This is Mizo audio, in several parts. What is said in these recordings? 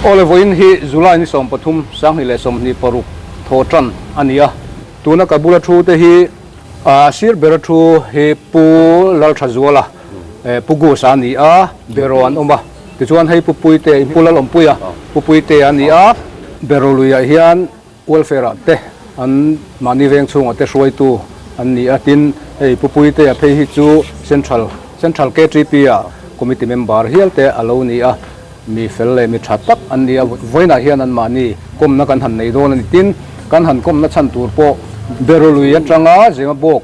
Awle vawiin hi July ni 13, 2026 thaw tan a ni a. Tuna ka bula thu te hi a sir bera thu hi Pu Lalthazuala, Pu Gus-a a ni a, Beraw an awm a. Tichuan hei Pu Puite, Pu Lalawmpuia, Pu Puitea a ni a. Beraw luiah hian Welfare ah te an mahni veng chhungah te hruaitu an ni a, tin hei Pu Puitea phei hi chu Central Central KTP ah Committee member hial te a lo ni a, mi fel leh mi tha tak an ni a, vawiinah hian an mahni kawmna kan han nei dawn a ni. Tin, kan han kawmna chhan tur pawh Berului atanga Zemabawk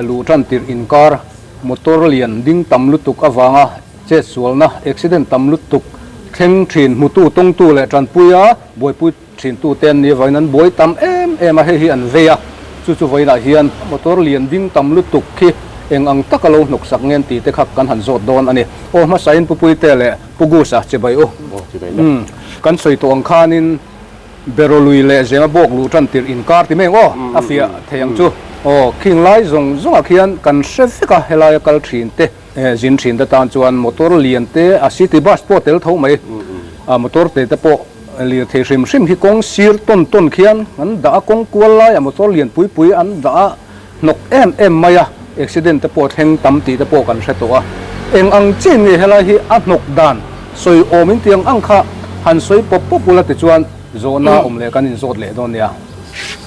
luh tan tirh inkar motor lian ding tam lutuk avanga chetsualna accident tam lutuk thleng thin hmutu tawngtu leh tanpuia buaipui Ṭhintute an nih avangin an buai tam em em a, hei hi an vei a, chu chu vawiinah hian motor lian ding tam lutuk khi eng ang taka lo hnawk sak ngen tih te kha kan han zawt dawn a ni. Aw hmasain Pu Puite leh Pu Gusa chibai u. Umm, kan sawi tawh ang khanin Berolui leh Zema bawk luh tan tirh inkar ti mai ang aw, a fiah thei ang chu. Aw, khing lai zawng zawngah khian kan hre vek a, helaia kal ṭhin te, zin ṭhin te tan chuan motor lian te, a city bus pawh tel tho mai, a motor te te pawh Lirthei hrim hrim hi kawng sir tawn tawn khian an dah a, kawng kual laia motor lian pui pui an dah a, hnawk em em mai a, accident te pawh thleng tam tih te pawh kan hre tawh a. Eng ang chin nge helai hi a hnawk dan sawi awm in tiang ang kha han sawi pawp pawp ula tichuan zawhna awm leh kan inzawt leh dawn nia.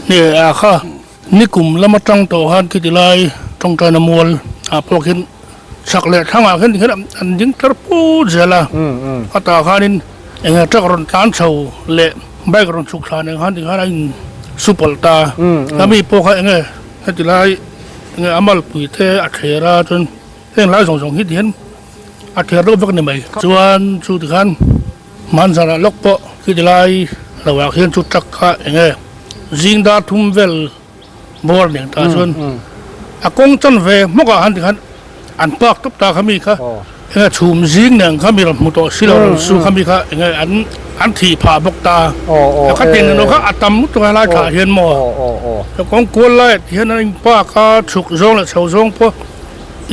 Nge a kha Nikum lam atang tawh khan khiti lai tawngtaina mual ah pawh khian chak leh thlangah khian tikhian an ding tlar put zel a, a tah khanin eng nge truck rawn tlan chho leh bike rawn chhuk thla nen khan tikhan a in su pawlh ta a, mi pawh kha eng nge heti lai eng nge a malpui te a thler a chuan heng lai zawng zawng hi tikhian a thler deuh vek a ni mai chuan chu tikhan. Hmanzarah lawk pawh khiti lai lo ah khian chu truck kha eng nge zing dar thum vel bawr nen tah chuan a kawng chan ve hmawk ah khan tikhan an park tawp ta kha mi kha eng nge chhum zing nen kha mi rawn hmu tawh si lo rawn su kha mi kha eng nge an an thih phah bawk ta a kha tiang nen kha a tam lutuk a helai thlah hian maw kawng kual lai ah hian an in park a chhuk zawng leh chho zawng pawh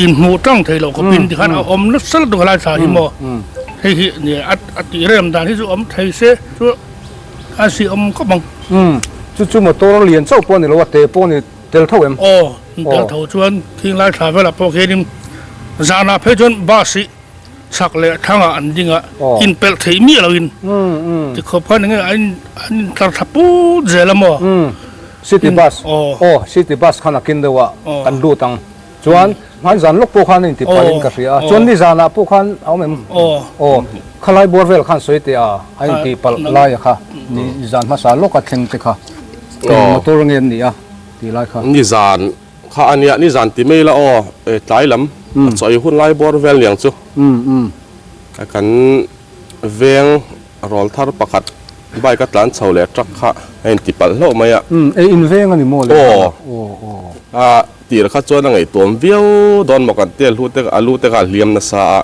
inhmuh tang thei loh khawpin tikhan a awm nasa lutuk helai thla hi maw hei hi nia a a tih rem dan hi chu awm thei se chu a si awm khawp ang. Umm chu chu motor lian chauh pawh a ni lo a te pawh a ni tel tho em? Aw tel tho chuan thing lai thla velah pawh khianin zanah phei chuan bus hi chhak leh thlangah an ding a inpelh theih miah loin tikhawp khan enge an an intlar thla put zel a maw? Umm city bus aw city bus khan a kin deuh a kan lut ang. Chuan hmai zan lawk pawh khan a inti palhin ka hria a, chuan nizanah pawh khan a awm em? Aw, khalai bawr vel khan sawi teh a, a inti palh laia kha nizan hmasa lawka thleng te kha eng motor nge an nih a tih lai kha. Nizan kha a nia, nizan ti mai ila aw, tlai lam a chawi hun lai bawr vel niang chu kan veng rawl thar pakhat bike a tlan chho leh truck kha a inti palh hlauh mai a. Ei inveng a ni maw le? Aw, a. Tir kha chuan a ngaihtuam viau dawn maw kan tia hlu te a lu te kha a hliam nasa a,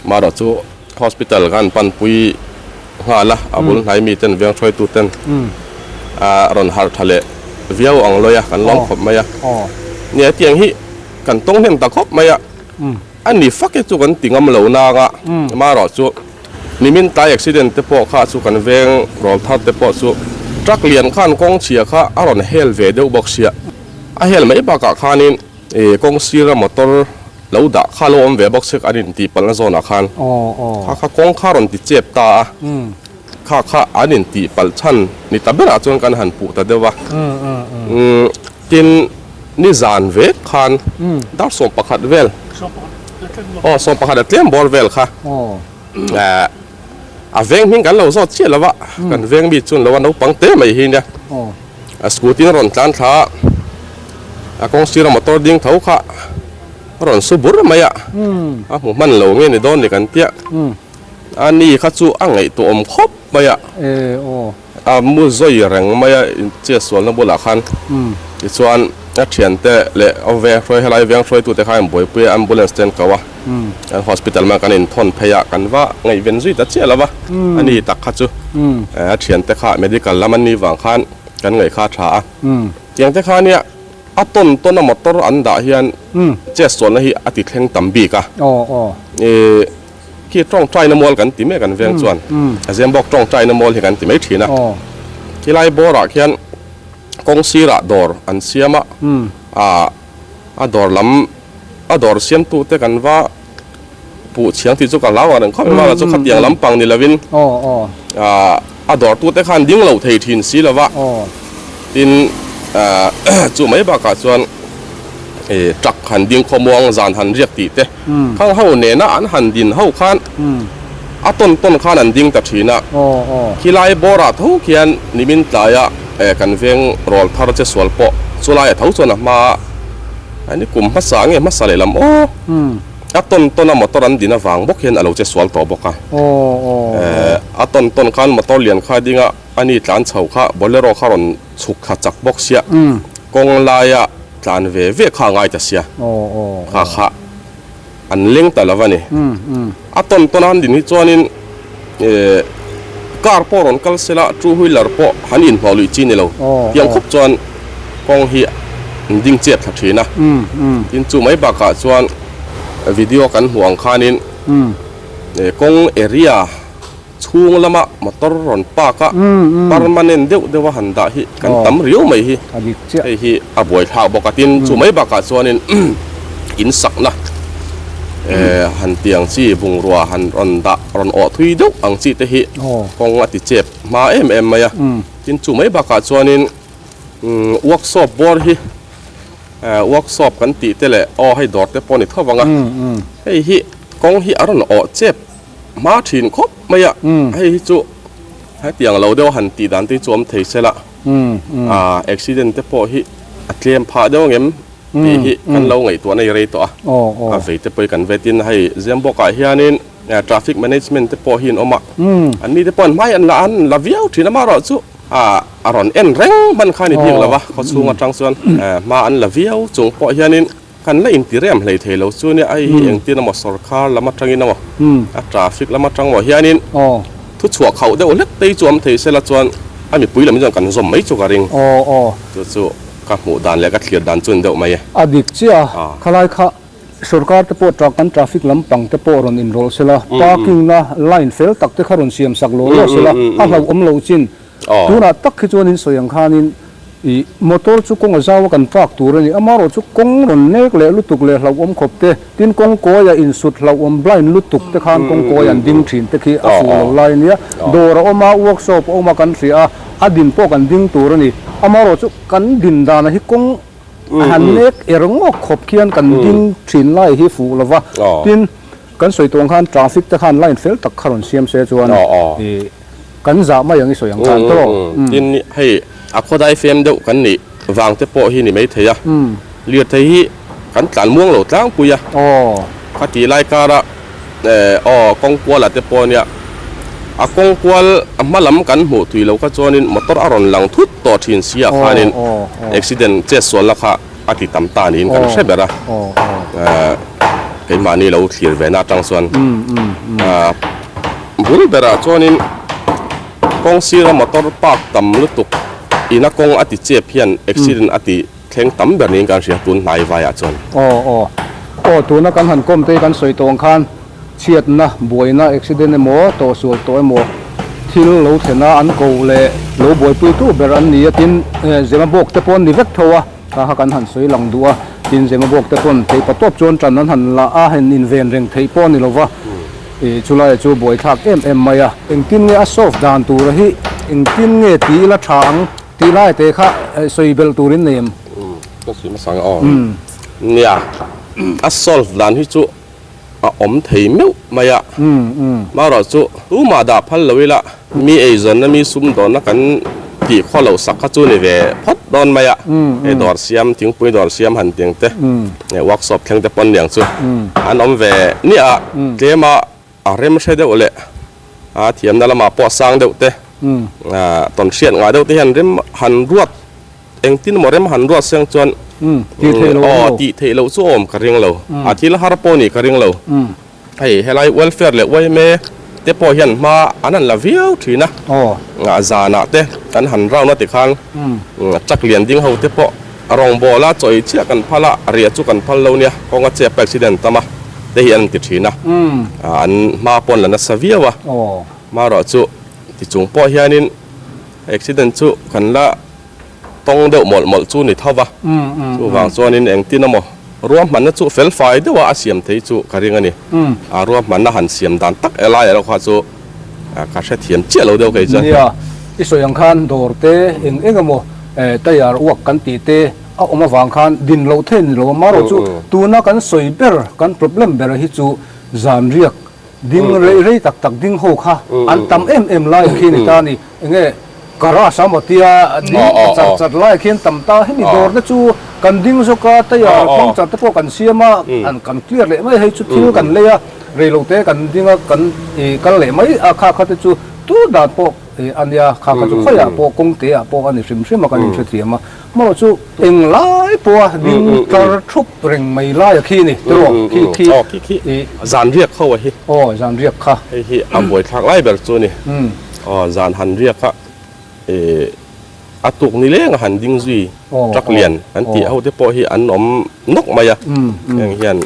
marawh chu hospital khan panpui nghal a, a bul hnai mi ten veng hruaitu ten a rawn harh tha leh viau ang lawi a, kan lawm khawp mai a. Nia hetiang hi kan tawng hnem ta khawp mai a, a ni fak hi chu kan ti ngam lo nang a, marawh chu nimin tlai accident te pawh kha chu kan veng rawl thar te pawh chu truck lian khan kawng chhia kha a rawn hel ve deuh bawk sia. A hel mai bakah khanin ih kawng sira motor lo dah kha lo awm ve bawk se an intih palhna zawnah khan kha kha kawng kha rawn ti chep ta a, kha kha an intih palh chhan ni ta berah chuan kan han puh ta deuh a. Tin, nizan vek khan dar 11 vel, aw 11 a tlem bawr vel kha a veng hming kan lo zawt chiah lo a, kan veng mi chuan lo a naupang te mai hi nia. A scooty in a rawn tlan thla a, a kawng sira motor ding tho kha a rawn su bur mai a, a hmu hman lo nge ni dawn ni kan tia, a ni kha chu a ngaihtuah awm khawp mai a, a mu zawi reng mai a chetsualna bulah khan tichuan a thiante leh a veng hruai helai veng hruaitute kha an buaipui a, ambulance te an ko a, kan hospital lamah kan inthawn phei a, kan va ngaihven zui ta chiah lo va, a ni tak kha chu a thiante kha medical lam an nih vang khan kan ngaih kha a tha a, tiang te kha nia A tawn tawna motor an dah hian chetsualna hi a ti thleng tam bik a. Khi tawngtaina mual kan ti mek an veng chuan a zem bawk tawngtaina mual hi kan ti mai thin a. Khilai bawrah khian kawng sirah dawr an siam a, a dawr lam a dawr siamtute kan va puh chhiang tih chu ka hlau ang reng khawp mai a, chu khatiang lampang ni lovin a dawrtute khan ding lo thei thin si lova, tin chu mai bakah chuan truck han ding khawmuang zan han riak tih te khang ho nena an han din ho khan a tawn tawn khan an ding ta thin a, khilai bawrah tho khian nimin tlaia kan veng rawl thar che sual pawh chulaiah tho chuan a hma a ni kum hmasa nge hmasa lehlam aw. A tawn tawn a motor an din avang bawk hian a lo che sual tawh bawk a. A tawn tawn khan motor lian kha ding a, a ni tlan chho kha Bolero kha rawn chhuk thla chak bawk sia, kawng laia tlan ve ve kha a ngai ta sia, kha kha an leng ta lo a ni. A tawn tawn a han din hi chuanin car pawh rawn kal sela two wheeler pawh han inhnawh luih chi ni lo, tiang khawp chuan kawng hi an ding chep thla thin a. Tin chu mai bakah chuan video kan hmuh ang khanin kawng area chhung lama motor rawn park a permanent deuh deuh a han dah hi kan tam riau mai hi hei hi a buaithlak bawk a. Tin chu mai bakah chuanin in sakna han tiang chi bungrua han rawn dah rawn awh thui deuh ang chi te hi kawng a ti chep hma em em mai a. Tin chu mai bakah chuanin workshop bawr hi workshop kan tih te leh aw hei dawr te pawh a ni tho vang a, hei hi kawng hi a rawn awh chep hma thin khawp mai a, hei hi chu hetiang lo deuh a han tih dan te hi chu awm thei se la, accident te pawh hi a tlem phah deuh ang em tih hi kan lo ngaihtuah na i rei tawh a, a vei te pawh hi kan vet in hei Zembawkah hianin traffic management te pawh hi an awm a, anni te pawh an hmai an la an la viau thin a, amaherawhchu chu A rawn en reng hman kha a ni bik lo a, khaw chhung atang chuan hma an la viau chung pawh hianin kan la intirem hlei thei lo chu nia, hei hi engtin emaw sawrkar lam atangin emaw a traffic lam atang emaw hianin thu chhuah khauh deuh hlek te hi chu awm thei sela chuan a mipui lam hi chuan kan zawm mai chu ka ring. Chu chu ka hmuh dan leh ka thlir dan chu a ni deuh mai e. A dik chiah a, khalai kha Sorkar te pawh truck an traffic lampang te pawh rawn inrawlh sela, parking na line fel tak te kha rawn siam sak law law sela, a hlauhawm loh chin. Tunah tak khi chuan in sawi ang khanin ih motor chu kawng a zau a kan park tur a ni, amaherawh chu kawng rawn nek leh lutuk leh hlauhawm khawp te, tin kawng kawi a insut hlauhawm blind lutuk te khan kawng kawi an ding thin te khi a fuh lo lai a nia. Dawr a awm a, workshop a awm a kan hria a, a din pawh kan ding tur a ni, amaherawh chu kan din danah hi kawng A han nek er ngawk khawp khian kan ding thin lai hi fuh lo va, tin kan sawi tawng khan traffic te khan line fel tak kha rawn siam se chuan ih kan zah mai ang i sawi ang khan tawh. Tin hei a khawdai fem deuh kan nih vang te pawh hi ni mai thei a, lirthei hi kan tlan muang lo tlangpui a, khati lai kara Aw, kawng kuala te pawh ania. A kawng kual a hma lam kan hmuh tui lo kha chuanin motor a rawn lang thut tawh thin si ah khanin accident chet sualna kha a ti tam ta niin kan hre ber a. Keimahni lo thlir ve na atang chuan bul berah chuanin kawng sira motor park tam lutuk ina kawng a ti chep hian accident a ti Thleng tam ber niin kan hria tun hnai vaiah chuan. Aw aw. Aw tuna kan han kawm te hi kan sawi tawh ang khan chhiatna, buaina, accident emaw, tawhsual tawh emaw thil lo thlen a an ko leh lo buaipuitu ber an ni a tin Zemabawk te pawh an ni vek tho a, kha kha kan han sawi lang duh a, tin Zemabawk te pawn theih patawp chuan tan an han la a hen inven reng theih pawh a ni lova ih chulai chu buaithlak em em mai a. Engtin nge a solve dan tura hi engtin nge ti ila tha ang? Tih lai te kha sawi belh turin nei em? Ka sawi hmasa ang aw. Nia, a solve dan hi chu a awm thei meuh mai a. Marawh chu tumah dah phal lo ila mi eizawnna mi sumdawnna kan tih khaw loh sak kha chu ni ve phawt dawn mai a. Hei dawr siam, thingpui dawr siam han tiang te, workshop thleng te pawn niang chu an awm ve nia. Tlema A rem hre deuh leh a thiamna lamah pawh sang deuh te, tawn hriat ngah deuh te hian rem han ruat engtin emaw rem han ruat seng chuan aw tih theih loh chu awm ka ring lo, a thil har pawh nih ka ring lo. Hei helai welfare leh yma te pawh hian hma an han la viau thin a, zanah te kan han round a tikhan truck lian ding ho te pawh. Rawngbawl a chawi chiah kan phal a, riah chu kan phal lo nia, kawnga chep a accident tam a te hi an ti thin a, an hma pawn la nasa viau a, hmarawh chu ti chung pawh hianin accident chu kan la tawng deuh mawlh mawlh chu ni tho va, chuvang chuanin engtin emaw ruahmanna chu fel fai deuha a siam thei chu ka ring a ni, a ruahmanna han siam dan tak elai erawh kha chu ka hrethiam chiah lo deuh kei chuan. Nia, i sawi ang khan dawr te eng eng emaw tayar uak kan tih te a awm avang khan din loh theih ni lo a, marawh chu tuna kan sawi ber kan problem ber hi chu zan riak ding rei rei tak tak ding ho kha an tam em em lai khi ni ta a ni, enge garage a maw tia ding ta char char lai khian tam ta hemi dawr te chu kan ding zawk a tayar puncture te pawh kan siam a an kan clear leh mai hei chu thil kan lei a rei lo te kan ding a kan ih kal leh mai a kha kha te chu tu dan pawh ih a nia kha kha chu khawiah pawh kawng te ah pawh a ni hrim hrim a kan inhrethiam a maw chu eng lai pawh a ding tlar thup reng mai lai a khi ni tiraw khi khi aw khi khi zan riak ho a hi aw zan riak kha hei hi a buaithlak lai ber chu a ni. Aw zan han riak a eh a tuk ni leng a han ding zui truck lian an tih ho te pawh hi an awm nawk mai a heng hian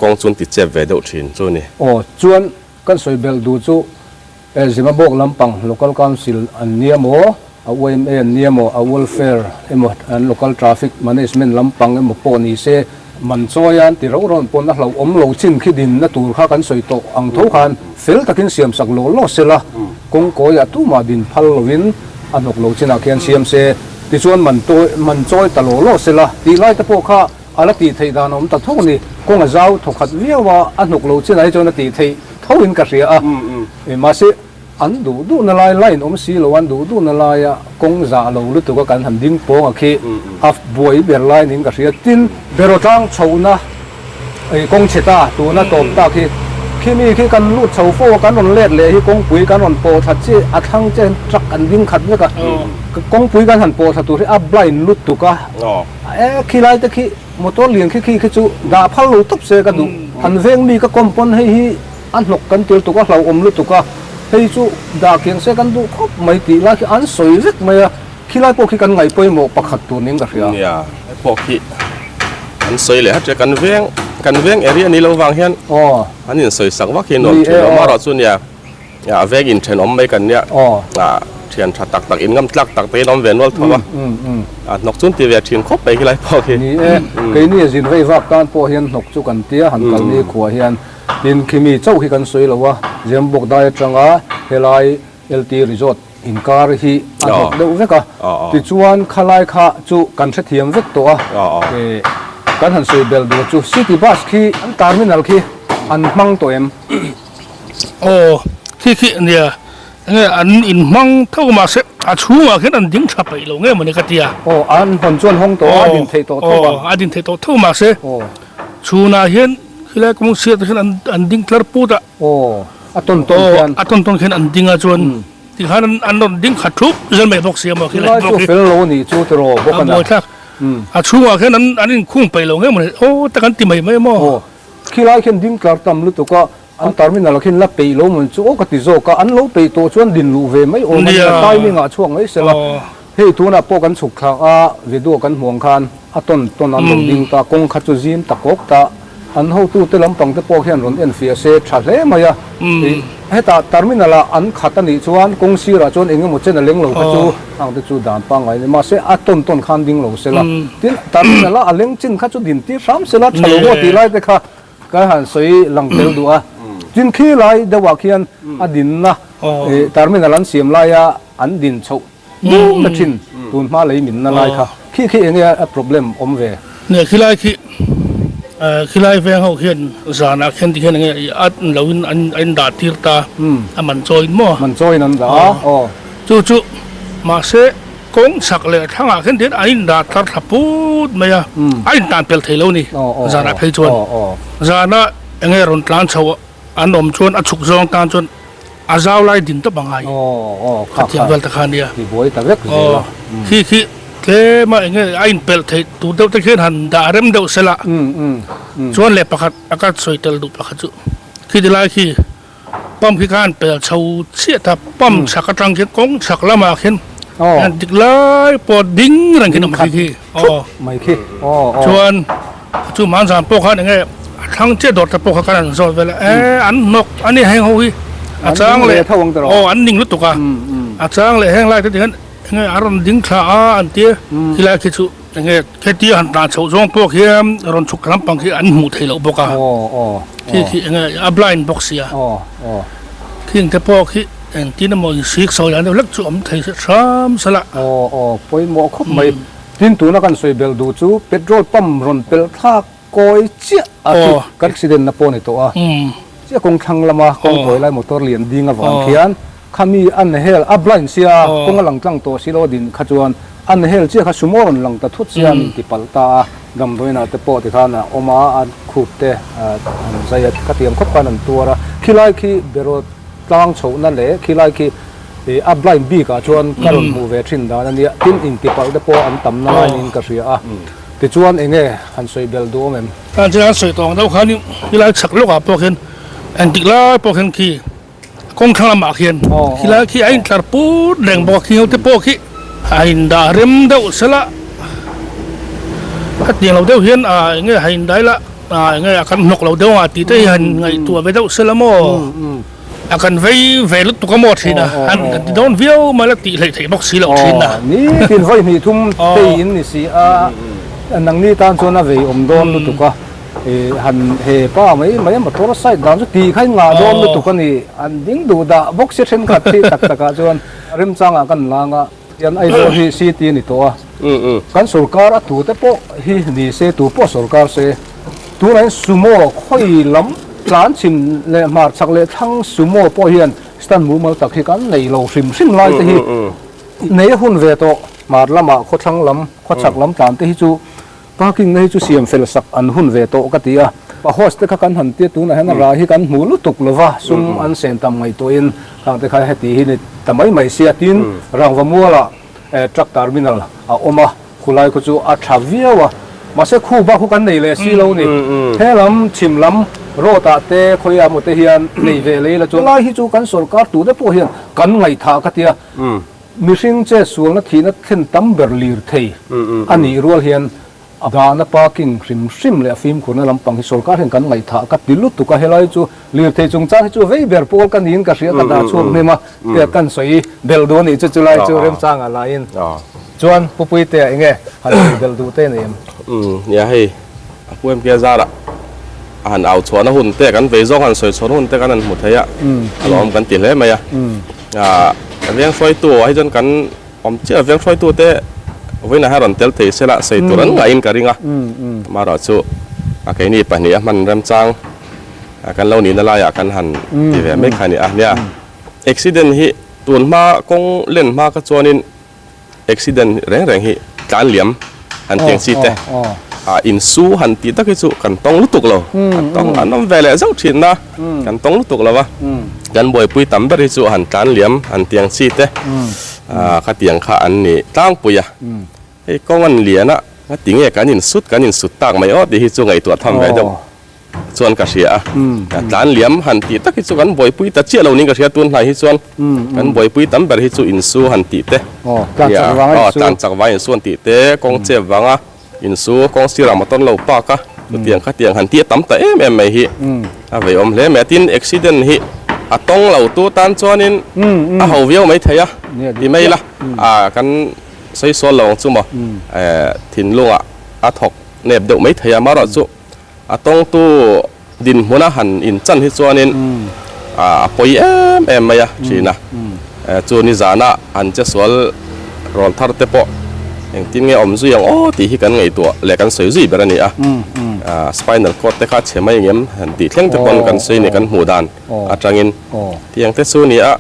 kawng chu an ti chep ve deuh thin chu a ni. Aw chuan kan sawi belh duh chu eh Zemabawk lampang local council an nia maw a yma an nia maw a welfare emaw an local traffic management lampang emaw pawh ni se man chawi a an ti rauh rauh pawn a hlauhawm lo chin khi dinna tur kha kan sawi tawh ang tho khan fel takin siam sak lawh lawh se la, kawngkawiah tumah din phal lovin a hnawk lo chinah khian siam se, tichuan man tawi man chawi ta lawh lawh se la tih lai te pawh kha a la tih theih dan a awm ta tho a ni. Kawng a zau thawkhat viau a, a hnawk lo chinah hi chuan a tih theih thoin ka hria a, mahse An duh duhna lai line awm si lo, an duh duhna laia kawng zah lo lutuk a kan han ding pawng a khi a buai ber lai niin ka hria. Tin, Beraw tlang chhohna kawng chhe ta, tuna tawp ta khi, khimi khi kan lut chho fo a, kan rawn let leh hi kawngpui kan rawn pawh thla chi, a thlang che truck an ding khat vek a, kawngpui kan han pawh thla tur hi a blind lutuk a, e khilai te khi motor lian khi khi khi chu dah phal lo tawp se ka duh, an veng mi ka kawm pawn hei hi. A hnawk kan tir tuk a, hlauhawm lutuk a, hei chu dah kiang se kan duh khawp mai tih lai khi an sawi vek mai a, khi lai pawh khi kan ngaih pawimawh pakhat tur niin ka hria. Nia, hei pawh khi an sawi leh hat ria, kan veng, kan veng area ni lo vang hian an insawi sak vak hi a nuam thin lo, amaherawh chu nia, a veng inthenawm mai kan nia, thian tha tak tak, inngam tlak tak te in awm ve nual tho a, a hnawk chu an ti ve thin khawp mai khi lai pawh khi. Ni e, keini a zin vei vak tan pawh hian hnawk chu kan tia han kal ni khuah hian. Tin, khimi chauh hi kan sawi lo a, Zembawk dai atanga helai LT Resort inkar hi a hnawk deuh vek a, tichuan khalai kha chu kan hrethiam vek tawh a, kan han sawi belh duh chu City Bus khi an terminal khi an hmang tawh em? Aw, khi khi nia, enge an inhmang tho mahse a chhungah khian an ding tha peih lo nge mawni ka tia. Aw, an hawn chuan hawng tawh a, a din theih tawh tho a. Aw, a din theih tawh tho mahse chhunah hian Khilai kawng chhiat ah hian an an ding tlar put a. Aw, a tawn tawn khian. Aw, a tawn tawn khian an ding a chuan tikhan an an rawn ding khat thup zel mai bawk si a maw khilai bawk hi. Khilai chu fel lo a nih chu tiraw bawk a na. A buai thlak. A chhungah khian an an inkhung peih lo nge maw ni aw tak an ti mai mai maw. Aw, khilai khian ding tlar tam lutuk a, an terminal ah khian la peih lo maw chu aw ka ti zawk a, an lo peih tawh chuan din luh ve mai awm a nia, timing ah chhuak mai sela. Hei tunah pawh kan chhuk thlak a, video kan hmuh ang khan a tawn tawn an lo ding ta, kawng kha chu zim ta kawk ta, an hotute lampang te pawh hian rawn enfiah se tha hle mai a, ih hetah terminal ah an khat a nih chuan kawng sirah chuan eng emaw chen a leng lo kha chu ang te chu dan pangngai a ni, mahse a tawn tawn khan ding lo se la, tin terminal a a leng chin kha chu din tir hram se la tha lo maw tih lai te kha ka han sawi lang tel duh a, tin khi lai deuhah khian a dinna ih terminal an siam laia an din chhoh. Nung na thin tun hma lei min na lai kha khi khi enge a problem awm ve. Nia khilai khi khilai veng ho khian zanah khian tikhian enge a lo in an in dah tir ta a man chawi in maw. Man chawi in an dah a aw. Chu chu mahse kawng chhak leh thlangah khian tikhian an in dah thar thla put mai a a in tan pel thei lo ni zanah phei chuan zanah enge rawn tlan chho an awm chuan a chhuk zawng tan chuan A zau lai din tawp a ngai. Khatiang vel te kha nia. Aw khi khi tlem a enge a inpelh theih tur deuh te khian han dah rem deuh sela. Chuan leh pakhat a ka sawi tel duh pakhat chu khi ti lai khi pump khi khan pel chho chiah ta pump chhak atang khian kawng chhak lamah khian. Dik lai pawh ding reng khian awm khi khi. Aw. Mai khi. Aw aw. Chuan chu hmanzan pawh khan enge a thlang chiah dawr te pawh kha kan han zawt vel a, e an hnawk a ni heng ho hi a chang leh aw an ning lutuk a, a chang leh heng lai te ti hian enge a rawn ding thla a an tia khilai khi chu enge khetia han tlan chhoh zawng pawh khian rawn chhuk lampang khi an hmuh theih loh bawk a, khi khi enge a blind bawk sia khing te pawh khi engtin emaw insik sawi dan deuh hlek chu awm thei hram sela. Aw aw pawimawh khawp mai. Tin tuna kan sawi belh duh chu petrol pump rawn pelh thlak kawi chiah a khi kan accident na pawh a ni tawh a, chiah kawng thlang lama kawng kawi lai motor lian ding avang khian khami an hel a blind sia kawng a lang tlang tawh si lo a din kha chuan an hel chiah kha sumo rawn lang ta thut sia min ti palh ta a, damdawiinah te pawh tikhan a awm a, a khup te an zai a khatiang khawp khan an tuar a, khilai khi beraw tlang chhohna leh khilai khi Ih a blind bik ah chuan ka rawn hmuh ve thin dan a nia, tin intipalh te pawh an tam na lai niin ka hria a, tichuan eng nge han sawi belh duh awm em? Tan chuan an sawi tawng deuh khan helai chhak lawk ah pawh khian engtik lai pawh khian khi kawng thlang lamah khian khilai khi a intlar put reng bawk a, khi ho te pawh khi a indah rem deuh sela hetiang lo deuh hian ah eng nge ha indai la ah eng nge a kan hnawk lo deuh ang a tih te hi han ngaihtuah ve deuh sela maw. A kan vei ve lutuk a maw thin a, an kan ti dawn viau mai la tih hleih theih bawk si loh thin a. Aw, nitin vawi hnih thum phei in ni si a, nangni tan chuan a vei awm dawn lutuk a, han he pa mai mai a motor side dan chu tih kha in ngah dawn lutuk a ni, an ding duh dah bawk si thenkhat hi tak takah chuan remchangah kan lang a, hian Aizawl hi city a ni tawh a, kan sorkar a tute pawh hi ni se tu pawh sorkar se. Tunah hian sumo khawi lam tlan chhin leh hmar chak leh thlang sumo pawh hian stand mumal tak hi kan nei lo hrim hrim lai te hi nei a hun ve tawh. Hmar lamah khawthlang lam, khawchhak lam tlan te hi chu parking na hi chu siam fel sak an hun ve tawh ka ti a. A host te kha kan han tia tunah hian a rah hi kan hmu lutuk lo va, sum an sen tam ngaihtuahin khang te kha heti hi ni ta mai mai sia tin Rangva mualah truck terminal a awm a. Khulai khu chu a tha viau a, mahse khu bak khu kan nei leh si lo ni. He lam chhim lam road ah te khawi ah maw te hian nei ve lei la chuan lai hi chu kan sorkar tu te pawh hian kan ngaihthah ka tia. Mihring che sualna thihna thlen tam ber lir thei a nih rual hian a dahna parking hrim hrim leh a fimkhurna lampang hi sorkar hian kan ngaihthah ka ti lutuk a, helai chu lirthei chungchang hi chu vei ber pawl ka niin ka hria ka dah chhuak hnem a, tia kan sawi belh duh a nih chu chulai chu remchangah laiin. Chuan Pu Puitea eng nge han sawi belh duh te nei em? Umm nia hei a Pu MK zarah a han au chhuahna hun te kan vei zawng han sawi chhuahna hun te kan han hmu thei a, a lawm kan ti hle mai a. Ah veng hruaitu ah hi chuan kan awm chiah veng hruaitu te vawiinah hian rawn tel thei se la sawi tur an ngaihin ka ring a, amaherawhchu a keini pahnih a hman remchang kan lo nihna laiah kan han ti ve mai kha a ni a. Nia accident hi tun hma kawng len hma kha chuanin Accident reng reng hi tlan liam han tiang chi te ah insu han tih tak hi chu kan tawng lutuk lo kan tawng an awm ve leh zauh thin a kan tawng lutuk lo a kan buaipui tam ber hi chu han tlan liam han tiang chi te ah khatiang kha an ni tlangpui a hei kawng an lian a ngatinge kan insut kan insut tak mai aw tih hi chu ngaihtuah tham ve deuh. Chuan ka hria a, tlan liam han tih tak hi chu kan buaipui ta chiah lo niin ka hria tun hlai hi chuan kan buaipui tam ber hi chu insu han tih te, tlan chak vanga insu han tih te, kawng chep vanga insu, kawng sirah motor lo park a, chutiang khatiang han tih a tam ta em em mai hi a veiawm hle mai a. Tin, accident hi a tawng lo tu tan chuanin a ho viau mai thei a ti mai ila, kan sawi sual lo ang chu maw, thinlungah a thawk nep deuh mai thei a, amaherawhchu A tawngtu dinhmuna han inchan hi chuanin a pawi em em mai a thin a. Chu nizana han che sual rawl thar te pawh engtin nge awm zui ang aw tih hi kan ngaihtuah leh kan sawi zui ber a ni a. Spinal cord te kha chhe mai engem han tih thleng te pawn kan sawi ni kan hmuh dan atangin tiang te chu ni a.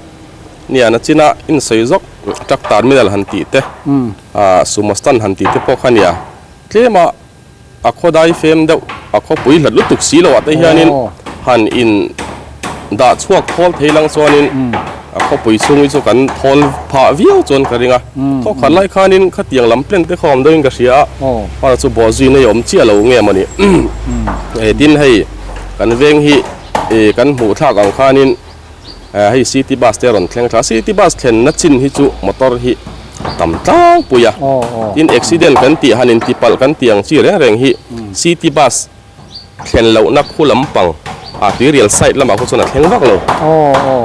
Nia nachina insawi zawk truck terminal han tih te, sumo stand han tih te pawh kha nia tlema A khawdai fem deuh, a khawpui hlat lutuk si loh ah te hianin han in dah chhuak thawl thei lang chuanin a khawpui chhung hi chu kan thawl phah viau chuan ka ring a. Thawkhat lai khanin khatiang lam plan te kha awm deuhin ka hria a, hmana chu bawhzui nei awm chiah lo nge mawni. Tin hei kan veng hi kan hmuh thlak ang khanin hei city bus te a rawn thleng thla a, city bus thlenna chin hi chu motor hi. tam tlangpui a. Tin, accident kan tih han intipalh kan tih ang chi reng reng hi city bus thlen lohna khu lampang a tuirial side lamah khu chuan a thleng vak lo.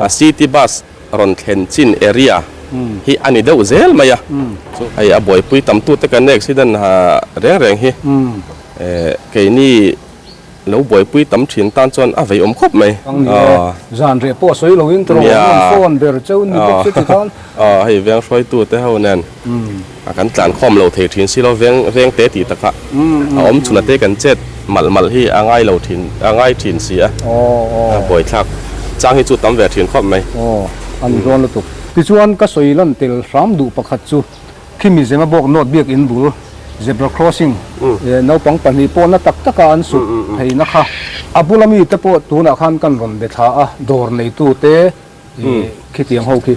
A city bus rawn thlen chin area hi a ni deuh zel mai a. Chu hei a buaipui tam tute kan accident reng reng hi keini Lo buaipui tam thin tan chuan a vei awm khawp mai. Ang ni e, zan reh pawh sawi lo in tawrh awm an phone ber cheu ni bawk chu ti khan. Aw hei veng hruaitu te ho nen a kan tlan khawm lo thei thin si lo veng veng te tih takah a awm chhun a te kan chet malh malh hi a ngai lo thin a ngai thin si a a buaithlak chang hi chu tam ve thin khawp mai. Aw a ni dawn lutuk. Tichuan ka sawi lan tel hram duh pakhat chu Khimi zema bawk North Biakinn bul Zebra Crossing naupang pahnih pawh na tak taka an suk pheina kha a bula mite pawh tunah khan kan rawn be thla a, dawr neitu te khitiang ho khi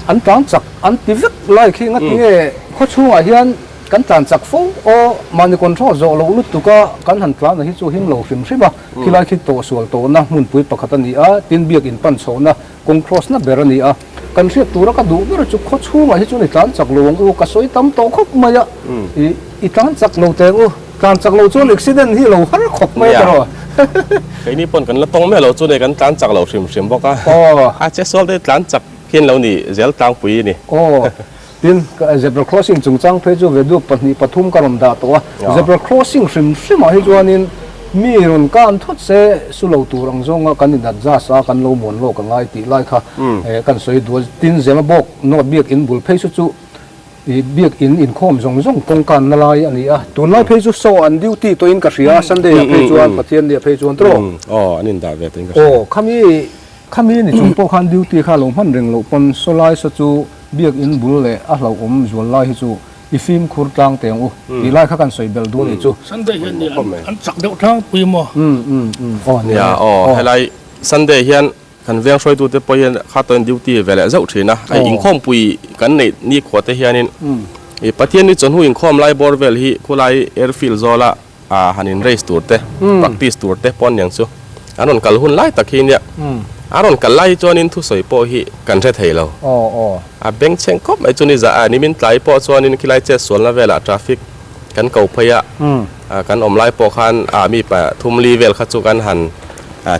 an tlan chak an ti vek lai khi ngati nge khaw chhungah hian kan tlan chak fo aw mahni control zawh loh lutuk a kan han tlan a hi chu him lo hrim hrim a, khilai khi tawhsual tawhna hmunpui pakhat a ni a, tin Biakinn pan chhohna Kawng cross na ber a ni a, kan hriat tura ka duh ber chu khaw chhungah hi chuan i tlan chak lo ang u, ka sawi tam tawh khawp mai a, i tlan chak lo teng u, tlan chak lo chuan accident hi lo har khawp mai a tawh. Keini pawn kan la tawng miah lo chu nei kan tlan chak lo hrim hrim bawk a, a che sual te tlan chak hian lo ni zel tlangpui a ni. Tin, zebra crossing chungchang phei chu veduak pahnih pathum ka rawn dah tawh a, zebra crossing hrim hrimah hi chuanin mi rawn kan thawt se su lo tur ang zawnga kan in adjust a, kan lo muan lawk a ngai tih lai kha kan sawi duh a. Tin, Zema bawk North Biakinn bul phei chu chu Biakinn inkhawm zawng zawng kawngkanna lai a ni a, tunlai phei chu saw an duty tawhin ka hria a, Sunday ah phei chuan Pathian ni ah phei chuan tawh. Aw, an indah ve tawhin ka hria. Aw, khami khami ni chung pawh khan duty kha lo hman reng loh pawn sawlai saw chu Biakinn bul leh a hlauhawm zual lai hi chu i fimkhur tlang teh ang u tih lai kha kan sawi belh duh a nih chu. Sunday hian ni an chak deuh tlangpui maw? Aw nia. Nia aw helai Sunday hian kan veng hruaitute pawh hian kha tawhin duty ve leh zauh thin a, hei inkhawmpui kan neih nikhua te hianin i Pathian ni chawhnu inkhawm lai bawr vel hi khulai airfield zawla han in race tur te practice tur te pawh aniang chu an rawn kal hun lai tak hi nia a rawn kal lai hi chuanin thusawi pawh hi kan hre thei lo a bengchheng khawp mai chu ni zah a nimin tlai pawh chuanin khilai chet sualna velah traffic kan ko phei a kan awm lai pawh khan a mi pathum li vel kha chu kan han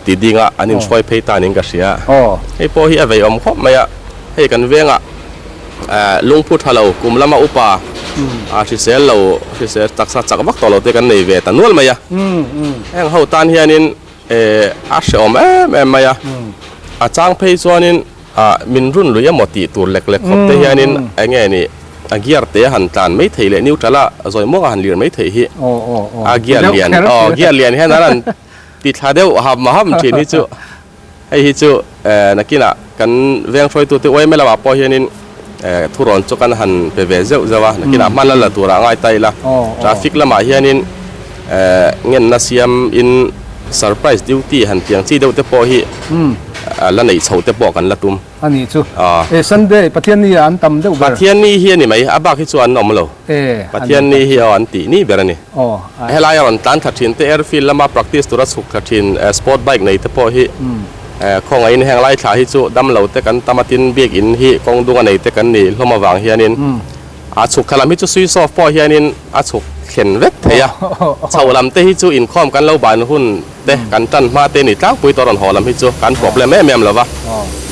ti ding a an inhruai phei ta niin ka hria hei pawh hi a vei awm khawp mai a hei kan vengah Lungphu tha lo, kum lama upa a hrisel lo, hrisel taksa chak vak tawh lo te kan nei ve ta nual mai a. Heng ho tan hianin a hrehawm em em mai a. A chang phei chuanin min run lui emaw tih tur lek lek khawp te hianin eng nge ni a gear te a han tlan mai thei leh neutral a zawi muang a han lir mai thei hi a gear lian aw gear lian hian an han ti thla deuh ham ham thin hi chu. Hei hi chu nakinah kan veng hruaitute uaime lamah pawh hianin thurawn chu kan han pe ve zeuh zeuh a, nakinah hman la la turah a ngai ta ila. Traffic lamah hianin ngenna siamin surprise duty han tiang chi deuh te pawh hi la neih chhoh te pawh kan la tum. A nih chu. E Sunday Pathianni ah an tam deuh ber. Pathianni hi a ni mai, a bak hi chu an awm lo. Pathianni hi aw an tih ni ber a ni. Helai a rawn tlan thla thin te, airfield lama practice tura chhuk thla thin sport bike nei te pawh hi khawngaihin heng lai thla hi chu dam lo te kan tam a tin biakinn hi kawng dung a nei te kan ni hlawm avang hianin a chhuk thla lam hi chu switch off pawh hianin a chhuk thlen vek thei a. Chhoh lam te hi chu inkhawm kan lo ban hun te kan tan hma te ni tlangpui tawh rawn haw lam hi chu kan problem em em lo va.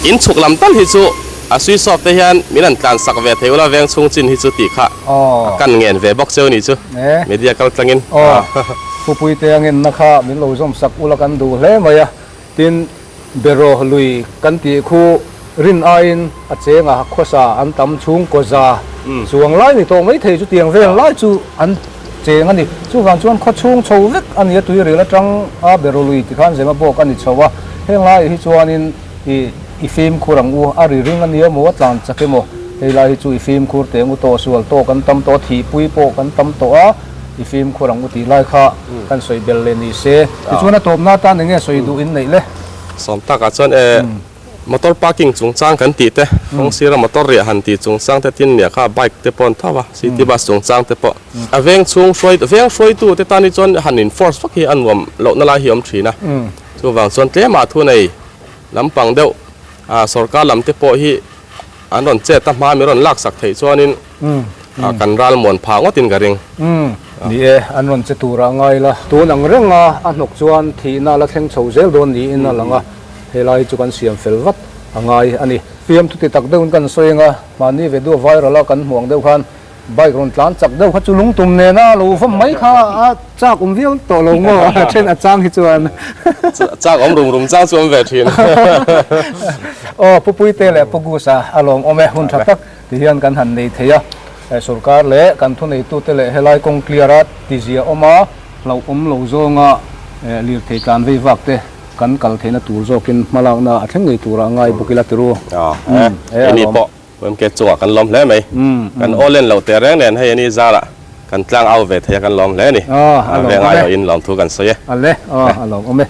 In chhuk lam tal hi chu a switch off te hian min an tlan sak ve thei ula veng chhung chin hi chu tih kha a kan ngen ve bawk cheu ni chu media kal tlangin. Aw thupui te a ngenna kha min lo zawm sak ula kan duh hle mai a, tin beraw lui kan tih khu rin aiin a cheng a khawsa an tam chhung kawza chuang lai ni tawh mai thei chu tiang vel lai chu an cheng a ni. Chuvang chuan khaw chhung chho vek a ni a, tuiril atang a beraw lui tikhan zema bawk a ni chho a, heng laiah hi chuanin I i fimkhur ang u, a ri ring a nia maw, a tlan chak emaw? Hei lai hi chu i fimkhur teh ang u tawh, sual tawh kan tam tawh a, thihpui pawh kan tam tawh a, i fimkhur ang u tih lai kha kan sawi bel leh ni se. Tichuan a tawpna atan eng nge sawi duh in neih le? Sawm takah chuan e, motor parking chungchang kan tih te, kawng sira motor riah han tih chungchang te tin nia kha bike te pawh an tho a, city bus chungchang te pawh. A veng chhung hruai, veng hruaitu te tan hi chuan han enforce vak hi a nuam lohna lai hi a awm thin a. Chuvang chuan tlemah thu nei lampang deuh a sorkar lam te pawh hi an rawn chet a hma min rawn laksak theih chuanin. Kan ral muan phah ngawtin ka ring. Ni e, an rawn che tur ah ngai la. Tun ang reng a, a hnawk chuan thihna la thleng chho zel dawn niin a lang a, helai chu kan siam fel vat a ngai a ni. Fiamthu ti tak deuhin kan sawi ang a, mahni ve duh viral a kan hmuh ang deuh khan Bike rawn tlan chak deuh kha chu lungtum nena lo va mai kha a chak awm viau tawh lo maw a then a chang hi chuan. Chak awm rum rum chang chu awm ve thin. Aw Pu Puite leh Pu Gusa a lawm awm e hun tha tak ti hian kan han nei thei a, sorkar leh kan thuneitute leh helai kawng clear a tizia awm a, hlauh awm lo zawnga lirthei tlan vei vak te kan kal theihna tur zawkin hmalakna a thleng ngei turah ngai bawk ila tiru. Aw e pawh UMK chungah kan lawm hle mai. Kan aw len loh teh reng nen hei ani zarah kan tlang au ve thei a kan lawm hle a ni. A Vengai awhin lawmthu kan sawi e. A le, a lawm awm e.